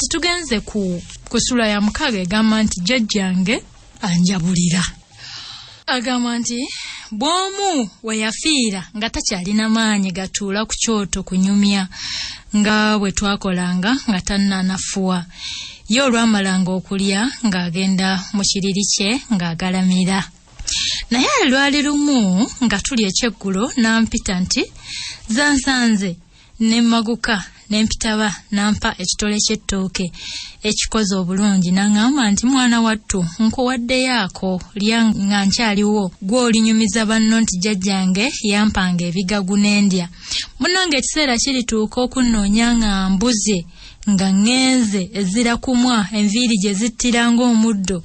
Kati tugenze ku ku ssula ya mukaaga egamba nti jjajjange anjabulira. Agamba nti bw'omu we yafiira nga takyalina maanyi gatuula ku kyoto kunyumya nga bwe twakolanga nga tannanafuwa. Ye olwamalanga okulya ng'agenda mu kiriri kye ng'agalamira. Naye lwali lumu nga tuli ekyeggulo n'ampita nti zansanze ne mmaguka ne mpitaba n'ampa ekitole ky'ettooke ekikoze obulungi n'aŋŋamba nti mwana wattu nkuwaddeyo ako lya nga nkyaliwo gwe olinyumiza banno nti jjajjange yampanga ebigagu ne ndya. Munnange ekiseera kirituuka okunnoonya nga mbuze nga ŋŋenze ezira kumwa enviiri gye zittira ng'omuddo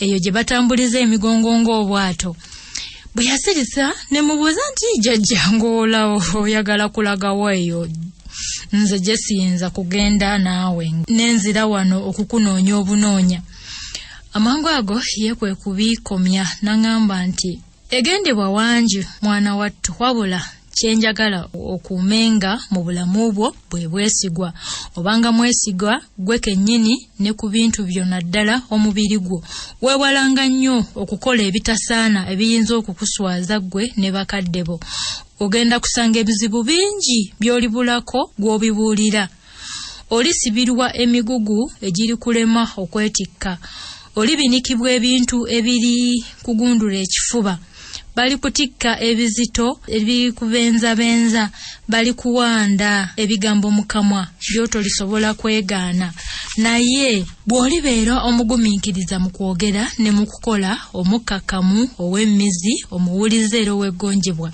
eyo gye batambuliza emigongo ng'obwato. Bwe yasirisa ne mubuuza nti jjajja ng'ola oyagala kulagawa eyo nze gye siyinza kugenda naawe ne nzira wano okukunoonya obunoonya. Amangu ago ye kwe kubikomya n'aŋŋamba nti egendebwa wangi mwana wattu wabula kye njagala okuumenga mu bulamu bwo bwe bwesigwa. Obanga mwesigwa ggwe kennyini ne ku bintu byo naddala omubiri gwo. Weewalanga nnyo okukola ebitasaana ebiyinza okukuswaza ggwe ne bakadde bo. Ogenda kusanga ebizibu bingi by'olibulako gw'obibuulira. Olisibirwa emigugu egirikulema okwetikka. Olibinikibwa ebintu ebirikugundula ekifuba. Balikutikka ebizito ebirikubenzabenza, balikuwanda ebigambo mu kamwa by'otolisobola kwegaana. Naye bw'olibeera omugumiikiriza mu kwogera ne mu kukola, omukkakkamu, ow'emmizi, omuwulize era ow'eggonjebwa,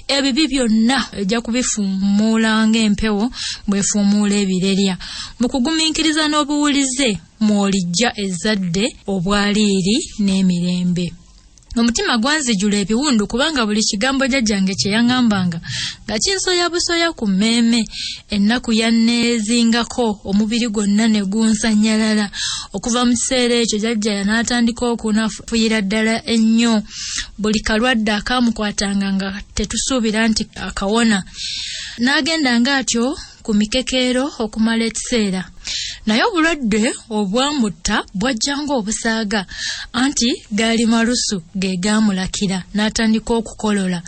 ebibi byonna ojja kubifuumuula ng'empewo bw'efuumuula ebirerya. Mu kugumiikiriza n'obuwulize mw'oliggya ezzadde, obwaliiri n'emirembe. Omutima gwanzijula ebiwundu kubanga buli kigambo jjajjange kye yaŋŋambanga nga kinsoya busoya ku mmeeme. Ennaku yanneezingako omubiri gwonna ne gunsannyalala. Okuva mu kiseera ekyo jjajja n'atandika okunafuyira ddala ennyo. Buli kalwadde akaamukwatanga nga tetusuubira nti akawona. N'agendanga atyo ku mikekeero okumala ekiseera. Naye obulwadde obwamutta bwajja ng'obusaaga, anti gaali malusu ge gaamulakira n'atandika okukolola.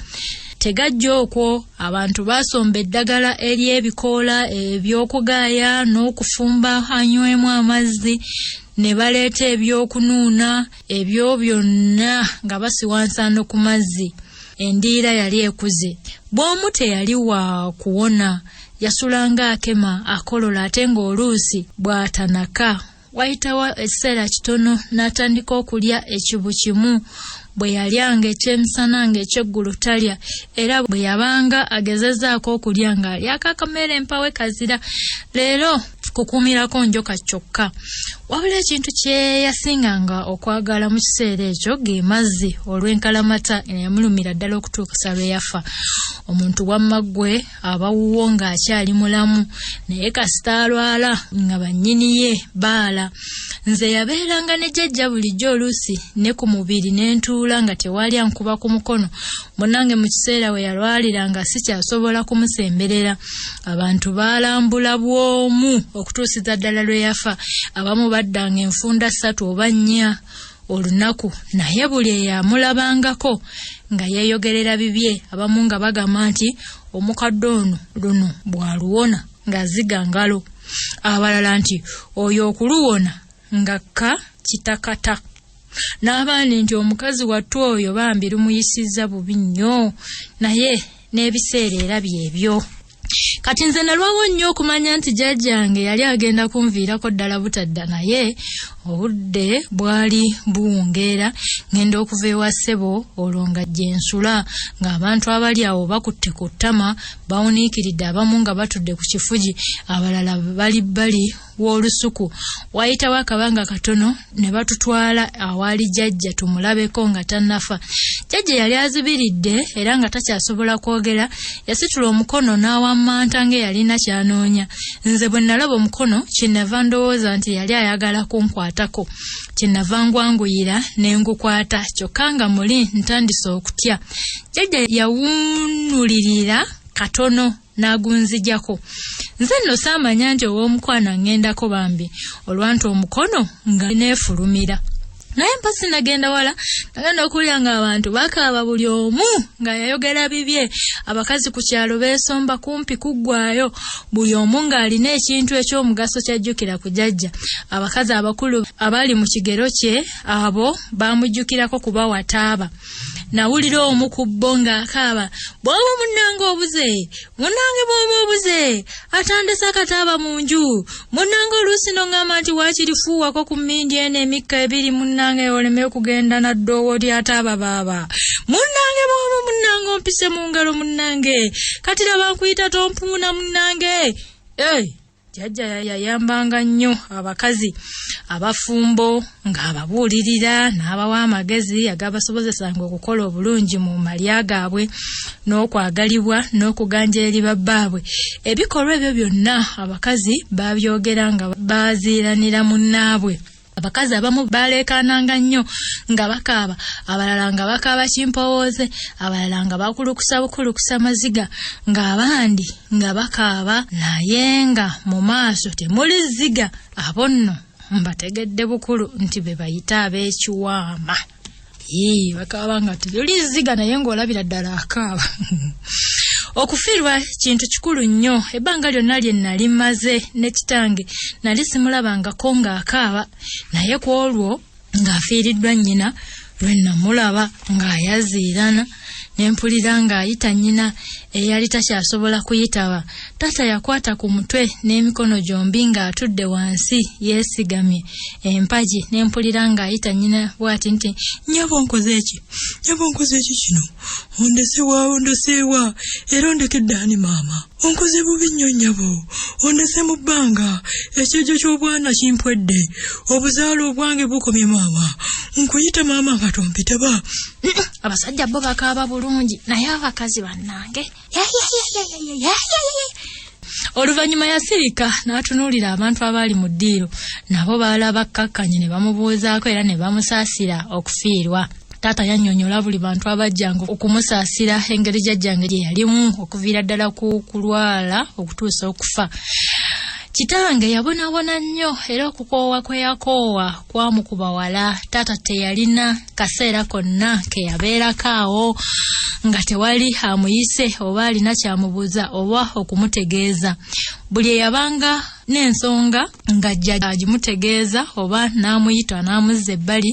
Tegajja okwo, abantu baasomba eddagala ery'ebikoola eby'okugaaya n'okufumba anywemu amazzi ne baleeta eby'okunuuna ebyo byonna nga basiwa nsaano ku mazzi. Endiira yali ekuze. Bw'omu teyali wa kuwona. Yasulanga akema, akolola ate ng'oluusi bw'atanaka. Wayitawo ekiseera kitono n'atandika okulya ekibu kimu. Bwe yalyanga ekyemisana ng'ekyeggulo talya era bwe yabanga agezezzaako okulya ng'alyako akamere mpawe kazira. Leero kukuumirako njoka kyokka. Wabula ekintu kye yasinganga okwagala mu kiseera ekyo ge mazzi olw'enkalamata eyamulumira ddala okutuusa lwe yafa. Omuntu wamma ggwe aba wuwo ng'akyali mulamu naye kasita alwala nga bannyini ye baala. Nze yabeeranga ne jjajja bulijjo oluusi ne ku mubiri ne ntuula nga tewali ankuba ku mukono. Munnange mu kiseera we yalwalira nga sikyasobola kumusemberera. Abantu baalambula bw'omu okutuusiza ddala lwe yafa. Abamu baddanga enfunda ssatu oba nnya olunaku naye buli eyamulabangako nga yeeyogerera bibye. Abamu nga bagamba nti omukadde ono luno bw'aluwona ng'aziga ngalo. Abalala nti oyo okuluwona ng'akka kitakata. N'abandi nti omukazi wattu oyo bambi lumuyisizza bubi nnyo naye n'ebiseera era byebyo. Kati nze nalwawo nnyo okumanya nti jjajjange yali agenda kunviirako ddala butadda naye obudde bwali buwungeera ngenda okuva ewa ssebo olwo nga gye nsula ng'abantu abali awo bakutte ku ttama bawuniikiridde abamu nga batudde ku kifugi abalala bali bbali w'olusuku. Waayitawo akabanga katono ne batutwala awaali jjajja tumulabeko nga tannafa. Jjajja yali azibiridde era nga takyasobola kwogera, yasitula omukono n'awammanta ng'eyalina ky'anoonya. Nze bwe nnalaba omukono kye nnava ndowooza nti yali ayagala kunkwatako. Kye nnava ngwanguyira ne ngukwata kyokka nga muli ntandise okutya. Jjajja yawuunulirira katono. n'agunzigyako. Nze nno saamanya nti ow'omukwano aŋŋendako bambi, olwanta omukono nga neefulumira. Naye mpa sinagenda wala, nagenda okuwulira ng'abantu bakaaba buli omu nga yayogera bibye. Abakazi ku kyalo beesomba kumpi kuggwaayo, buli omu ng'alina ekintu eky'omugaso ky'ajjukira ku jjajja. Abakazi abakulu abali mu kigero kye abo baamujjukirako kuba wataaba. Nawulira omu ku bo ng'akaaba, bw'oba munnange obuze, munnange bw'oba obuze, atandese akataaba mu nju, munnange oluusi n'oŋŋamba nti waakiri fuuwako ku mmindi eno emikka ebiri munnange oleme okugenda na ddoowo ly'ataaba baaba. Munnange bw'oba munnange ompise mu ngalo munnange, kati laba nkuyita tompuuna munnange. Hey! Jjajja yayambanga nnyo abakazi abafumbo ng'ababuulirira n'abawa amagezi agabasobozesanga okukola obulungi mu malya gaabwe n'okwagalibwa n'okuganja eri babbaabwe. Ebikolwa ebyo byonna abakazi babyogera nga baziiranira munnaabwe. Abakazi abamu baleekaananga nnyo nga bakaaba, abalala nga bakaaba kimpowooze, abalala nga bakulukusa bukulukusa maziga, ng'abandi nga bakaaba naye nga mu maaso temuli zziga. Abo nno mbategedde bukulu nti be bayita ab'ekiwaama. Yee, bakaaba nga temuli zziga naye ng'olabira ddala akaaba. Okufiirwa kintu kikulu nnyo. Ebbanga lyonna lye nali mmaze ne kitange nali simulabangako ng'akaaba, naye ku olwo ng'afiiriddwa nnyina lwe namulaba ng'ayaziirana ne mpulira ng'ayita nnyina eyali takyasobola kuyitaba. Taata yakwata ku mutwe n'emikono gyombi ng'atudde wansi yeesigamye empagi ne mpulira ng'ayita nnyina bw'ati nti, Nnyabo nkoze ki? Nnyabo nkoze ki kino? Ondese wa, ondese wa, era ondekedde ani maama? Onkoze bubi nnyo nnyabo, ondese mu bbanga, ekyejo ky'obwana kimpwedde, obuzaale obwange bukomye maama, nkuyita maama nga tompitaba. Abasajja bo bakaaba bulungi, naye abakazi bannange. Oluvannyuma yasirika n'atunuulira abantu abaali mu ddiiro, nabo baalaba kkakkanye ne bamubuuzaako era ne bamusaasira okufiirwa. Taata yannyonnyola buli bantu abajjanga okumusaasira engeri jjajjange gye yalimu okuviira ddala ku kulwala okutuusa okufa. Kitange yabonaabona nnyo era okukoowa kwe yakoowa kwamukuba wala. Taata teyalina kaseera konna ke yabeerako awo nga tewali amuyise oba alina kyamubuuza oba okumutegeeza. Buli eyabanga n'ensonga ng'ajja agimutegeeza oba n'amuyita n'amuzza ebbali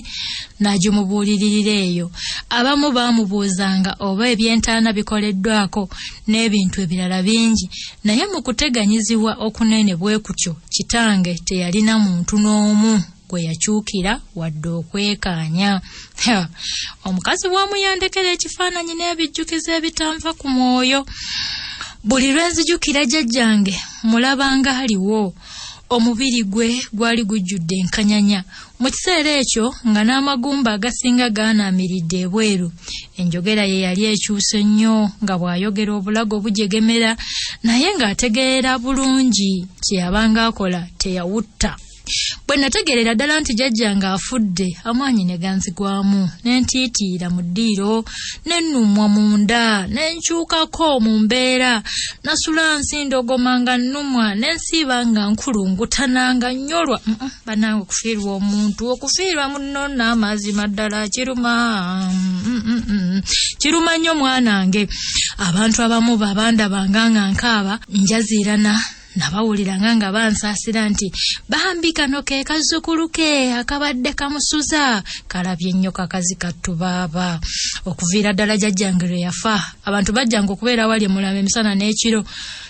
n'agimubuuliririra eyo. Abamu baamubuuzanga oba eby'entaana bikoleddwako n'ebintu ebirala bingi, naye mu kuteganyizibwa okunene bwe kutyo kitange teyalina muntu n'omu gwe yakyukira wadde okwekaanya. Omukazi bw'omuyandekera ekifaananyi n'ebijjukizo ebitanva ku mwoyo. Buli lwe nzijukira jjajjange mulabanga aliwo. Omubiri gwe gwali gujjudde enkanyanya. Mu kiseera ekyo nga n'amagumba agasinga gaanaamiridde ebweru. Enjogera ye yali ekyuse nnyo nga bw'ayogera obulago bujegemera, naye ng'ategeera bulungi kye yabanga akola teyawutta. Bwe nategeerera ddala nti jjajjange afudde, amaanyi ne ganzigwamu, ne ntiitiira mu ddiiro, ne nnumwa munda, ne nkyukako mu mbeera. Nasula nsindogoma nga nnumwa, ne nsiiba nga nkulungutana nga nnyolwa. Bannange okufiirwa omuntu, okufiirwa munno n'amazima ddala kiruma. Kiruma nnyo mwanange. Abantu abamu babandabanga nga nkaaba, njaziirana. Nabawuliranga nga bansaasira nti bambi kano ke kazzukulu ke akabadde kamusuza, kalabye nnyo kakazi kattu baaba. Okuviira ddala jjajjange lwe yafa, abantu bajjanga okubeera awali emulamba emisana n'ekiro,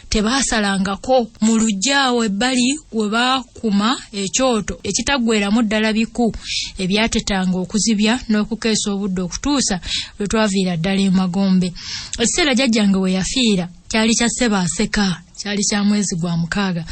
tebaasalangako mu luggya awo ebbali we baakuma ekyoto ekitaggweeramu ddala biku ebyatetanga okuzibya n'okukeesa obudde okutuusa lwe twaviira ddala emagombe. Ekiseera jjajjange we yafiira kyali kya Ssebaaseka. Kyali kya mwezi gwa 6.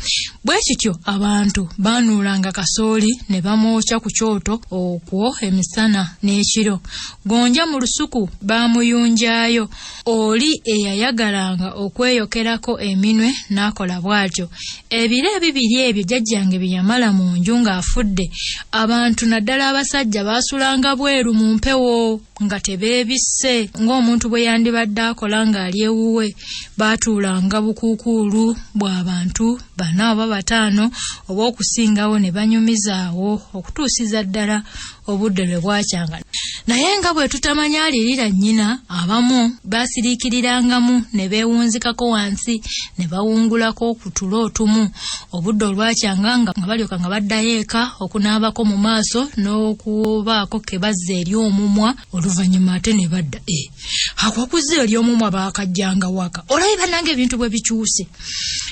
Bwe kityo abantu baanuulanga kasooli ne bamwokya ku kyoto okwo emisana n'ekiro. Gonja mu lusuku baamuyunjaayo. Oli eyayagalanga okweyokerako eminwe n'akola bw'atyo. Ebiro ebibiri ebyo jjajjange bye yamala mu nju ng'afudde, abantu naddala abasajja baasulanga bweru mu mpewo nga tebeebisse ng'omuntu bwe yandibadde akola ng'ali ewuwe. Baatuulanga bukuukuulu bw'abantu 4 oba 5 oba okusingawo ne banyumizaawo okutuusiza ddala obudde lwe bwakyanga. Naye nga bwe tutamanya alirira nnyina, abamu baasiriikirirangamu ne beewunzikako wansi ne bawungulako ku tulo otumu. Obudde olwakyanga nga balyoka nga baddayo eka okunaabako mu maaso n'okubaako ke bazza eri omumwa, oluvannyuma ate ne badda. Ako okuzza eri omumwa baakajjanga waka. Olabye bannange ebintu bwe bikyuse.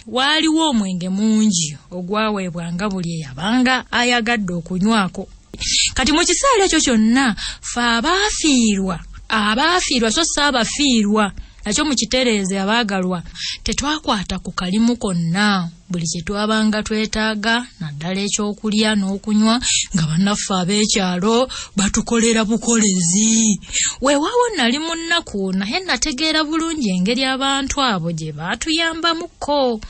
Waaliwo omwenge mungi ogwaweebwanga buli eyabanga ayagadde okunywako. Kati mu kiseera ekyo kyonna ffe abaafiirwa so si abafiirwa, nakyo mukitereeze abaagalwa, tetwakwata ku kalimu konna. Buli kye twabanga twetaaga naddala ekyokulya n'okunywa nga bannaffe ab'ekyalo batukolera bukolezi. Weewaawo nali mu nnaku, naye nategeera bulungi engeri abantu abo gye baatuyambamuko.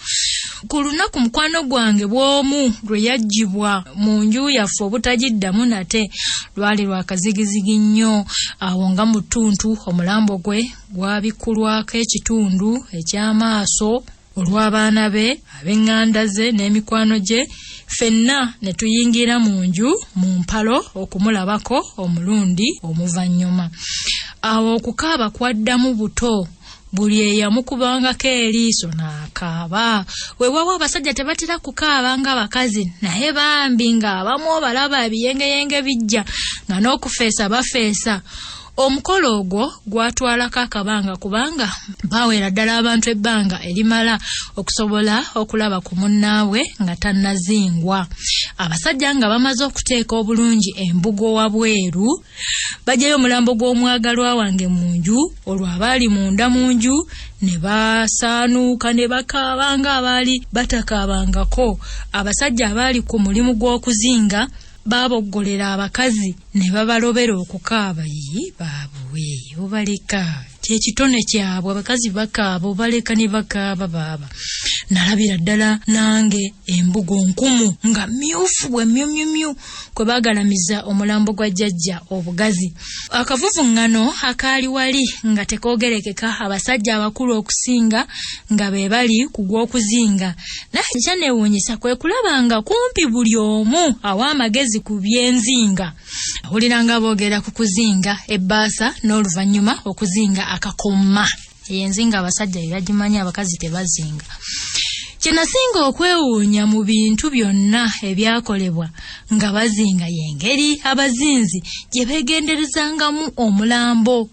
Ku lunaku mukwano gwange bw'omu lwe yaggyibwa mu nju yaffe obutagiddamu nate, lwali lwa kazigizigi nnyo. Awo nga mu ttuntu omulambo gwe gwabikkulwako ekitundu eky'amaaso olw'abaana be, ab'eŋŋanda ze n'emikwano gye. Ffenna ne tuyingira mu nju mu mpalo okumulabako omulundi omuvannyuma. Awo okukaaba kwaddamu buto. Buli eyamukubangako eriiso n'akaaba. Weewaawo abasajja tebatera kukaaba nga bakazi, naye bambi ng'abamu obalaba ebiyengeyenge bijja nga n'okufeesa bafeesa. Omukolo ogwo gwatwalako akabanga kubanga baweera ddala abantu ebbanga erimala okusobola okulaba ku munnaabwe nga tannazingwa. Abasajja nga bamaze okuteeka obulungi embugo wabweru, bajjayo omulambo gw'omwagalwa wange mu nju, olwo abaali munda mu nju ne basaanuuka ne bakaaba ng'abaali batakaabangako. Abasajja abaali ku mulimu gw'okuzinga baaboggolera abakazi ne babalobera okukaaba. Yii baabuwe, obaleka kyekitone kyabwe, abakazi bakaaba, obaleka ne bakaaba baaba. Nalabira ddala nange embugo nkumu nga myufu bwe myumyumyu kwe baagalamiza omulambo gwa jjajja obugazi. Akavuvuŋŋano akaali wali nga tekoogerekeka, abasajja abakulu okusinga nga be bali ku gw'okuzinga. Naye kyanneewuunyisa kwe kulaba nga kumpi buli omu awa amagezi ku by'enzinga. Awulira nga boogera ku kuzinga ebbaasa n'oluvannyuma okuzinga akakomma. Eyo enzinga abasajja be bagimanyi, abakazi tebazinga. Kye nasinga okwewuunya mu bintu byonna ebyakolebwa nga bazinga y'engeri abazinzi gye beegenderezangamu omulambo.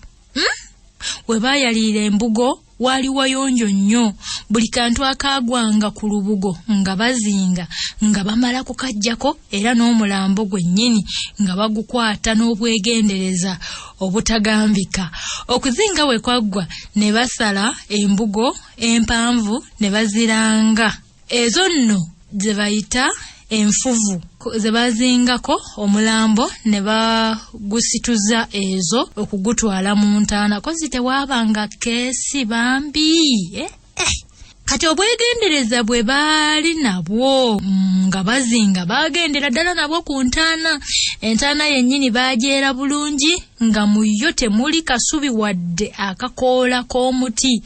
We baayaliira embugo waali wayonjo nnyo. Buli kantu akaagwanga ku lubugo nga bazinga nga bamala kukaggyako, era n'omulambo gwennyini nga bagukwata n'obwegendereza obutagambika. Okuzinga we kwaggwa ne basala embugo empanvu ne baziranga. Ezo nno ze bayita enfuvu ze bazingako omulambo ne bagusituza ezo okugutwala mu ntaana. Kozi tewaabanga keesi bambi. Kati obwegendereza bwe baali nabwo nga bazinga baagendera ddala nabwo ku ntaana. Entaana yennyini baagyera bulungi nga mu yo temuli kasubi wadde akakoola k'omuti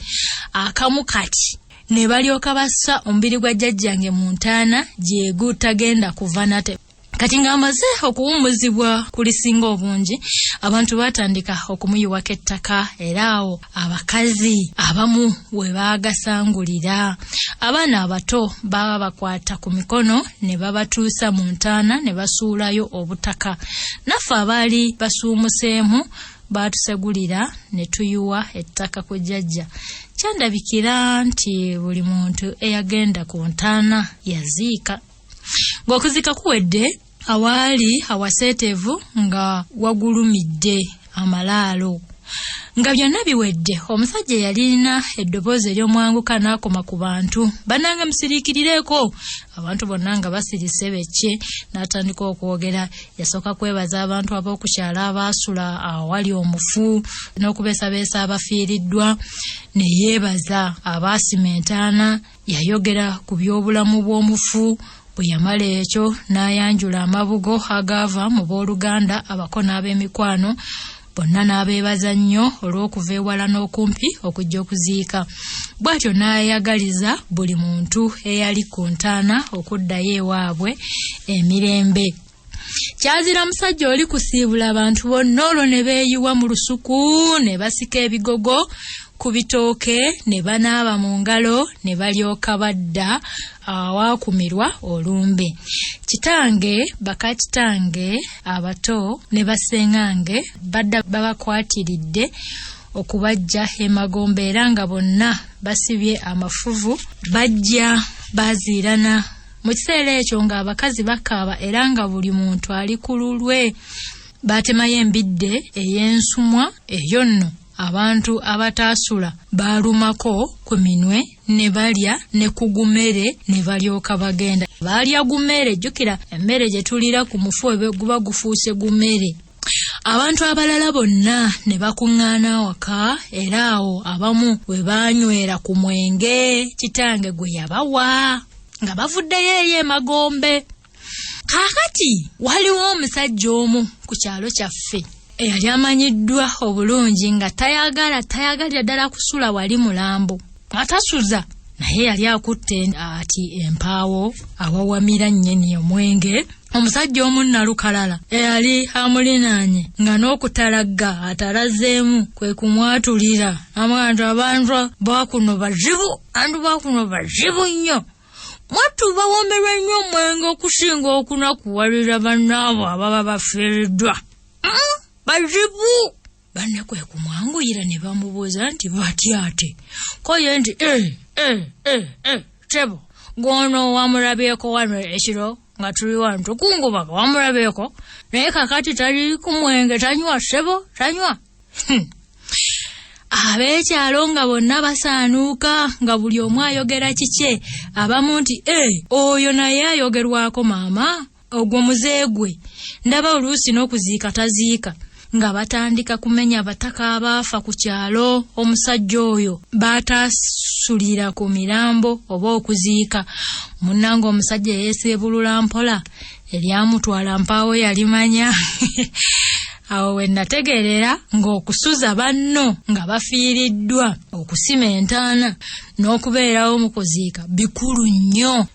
akamu. Kati ne balyoka bassa omubiri gwa jjajjange mu ntaana gye gutagenda kuva nate. Kati ng'amaze okuwummuzibwa ku lisinga obungi, abantu baatandika okumuyiwako ettaka, era awo abakazi abamu we baagasangulira. Abaana abato baba bakwata ku mikono ne babatuusa mu ntaana ne basuulayo obutaka. Naffe abaali basuumuseemu baatusegulira ne tuyiwa ettaka ku jjajja. Kyandabikira nti buli muntu eyagenda ku ntaana yaziika. Ng'okuziika kuwedde, awaali awaseeteevu nga wagulumidde amalaalo. Nga byonna biwedde, omusajja eyalina eddoboozi ery'omwanguka n'akoma ku bantu. Bannange musiriikirireeko! Abantu bonna nga basirise becce, n'atandika okwogera. Yasooka kwebaza abantu ab'oku kyalo abaasula awali omufu n'okubeesabeesa abafiiriddwa, ne yeebaza abaasima entaana. Yayogera ku by'obulamu bw'omufu. Bwe yamala ekyo n'ayanjula amabugo agaava mu booluganda, abako n'ab'emikwano bonna, n'abeebaza nnyo olw'okuva ewala n'okumpi okujja okuziika. Bw'atyo n'ayagaliza buli muntu eyali ku ntaana okuddayo ewaabwe emirembe. Kyazira musajja oli kusiibula abantu bonna, olwo ne beeyiwa mu lusuku ne basika ebigogo ku bitooke ne banaaba mu ngalo ne balyoka badda awaakumirwa olumbe. Kitange, baka kitange abato ne bassengange badda babakwatiridde okubaggya emagombe, era nga bonna basibye amafuvu, bajja baziirana. Mu kiseera ekyo ng'abakazi bakaaba era nga buli muntu ali ku lulwe. Baatemayo embidde ey'ensumwa, eyo nno abantu abataasula baalumako ku minwe ne balya ne ku gumere ne balyoka bagenda. Baalya gumere, jjukira emmere gye tuliira ku mufu guba gufuuse gumere. Abantu abalala bonna ne bakuŋŋaana awaka, era awo abamu we baanywera ku mwenge kitange gwe yabawa nga bavuddeyo eri emagombe. Kaakati waliwo omusajja omu ku kyalo kyaffe eyali amanyiddwa obulungi nga tayagala tayagalira ddala kusula wali mulambo, nga tasuza, naye yali akutte ati empaawo awawamira nnyini omwenge. Omusajja omu nnalukalala eyali amulinaanye nga n'okutalagga atalazeemu kwe kumwatulira, amugamba nti abantu bakuno bazibu, abantu bakuno bazibu nnyo, mwattu bawoomerwa nnyo omwenge okusinga okunakuwalira bannaabwe ababa bafiiriddwa. Bazibu. Banne kwe kumwanguyira ne bamubuuza nti batya ate? Ko ye nti ssebo, gw'ono wamulabyeko wano ekiro nga tuli wano tukungubaga, wamulabyeko, naye kakati tali ku mwenge, tanywa ssebo, tanywa. Ab'ekyalo nga bonna basaanuuka nga buli omu ayogera kikye, abamu nti oyo naye ayogerwako maama, ogwo muze gwe, ndaba oluusi n'okuziika taziika. Nga batandika kumenya abataka abaafa ku kyalo omusajja oyo baataasulira ku mirambo oba okuziika. Munnange omusajja yeeseebulula mpola, eryamutwala mpaawo yalimanya. Awo we nategeerera ng'okusuza banno nga bafiiriddwa, okusima entaana n'okubeerawo mu kuziika bikulu nnyo.